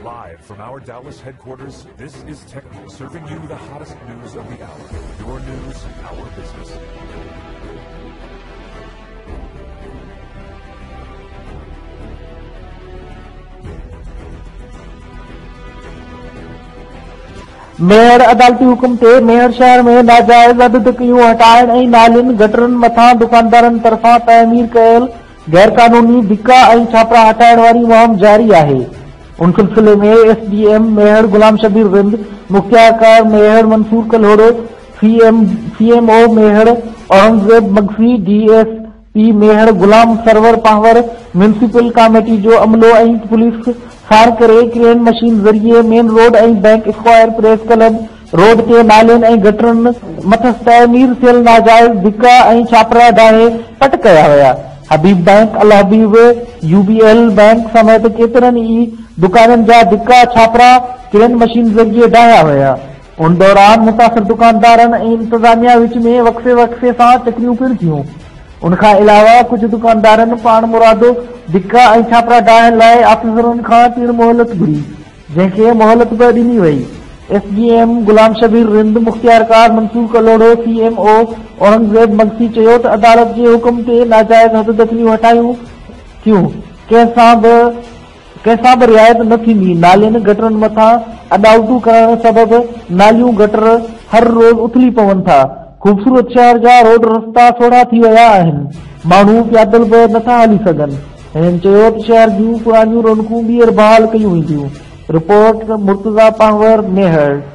Live from our Dallas headquarters, this is Tech, serving you the hottest news of the hour. Your news, our business. Mehar عدالتي حڪم تي ميهڙ شهر ۾ ناجائز اڌ ڌڪيون هٽائڻ ۽ نالين گٽرن مٿان دڪاندارن طرفان تعمير ڪيل غيرقانوني ڌڪا ۽ ڇاپرا هٽائڻ واري مهم جاري آهي. ان سلسلي ۾ S D M Mehar Ghulam Shabbir Rind, مختيارڪار Mehar Mansoor Kalhoro, C M C M O Mehar Aurangzeb Magsi, D S P Mehar Ghulam Sarwar Panhwar, municipal committee جو عملو ۽ پوليس ساڻ ڪري ڪرين مشين ذريعي main road ۽ bank square press club road تي نالين ۽ گٽرن مٿس تعمير ٿيل ناجائز ڌڪا ۽ ڇاپرا ڊاهي پٽ ڪيا ويا. Habib bank, Al Habib, U B L bank سميت ڪيترن ئي دڪانن جا ڌڪا ڇاپرا ڪرين مشين ذريعي ڊاهيا ويا. ان دوران متاثر دڪاندارن ۽ انتظاميا وچ ۾ وقفي وقفي سان چڪريون پڻ ٿيون. ان کان علاوه ڪجهه دڪاندارن پاڻمرادو ڌڪا ۽ ڇاپرا ڊاهڻ لاء آفيسرن کان پڻ مهلت گهري، جنهن کي مهلت به ڏني وئي. S D M Ghulam Shabbir Rind, مختيارڪار Mansoor Kalhoro, C M O Aurangzeb Magsi چيو ته عدالت جي حڪم تي ناجائز حددخليون هٽايون ٿيون، ڪنهن سان به ڪنهن سان به رعايت نه ٿيندي، نالين گٽرن مٿان اڏاوتون ڪرڻ سبب ناليون گٽر هر روز اٿلي پون ٿا، خوبصورت شهر جا روڊ رستا سوڙها ٿي ويا آهن، ماڻهو پيادل به نٿا هلي سگهن، هنن چيو ته شهر جون پراڻيون رونقون ٻيهر بحال ڪيون وينديون، رپورٽ، مرتضيٰ پنهور، ميهڙ.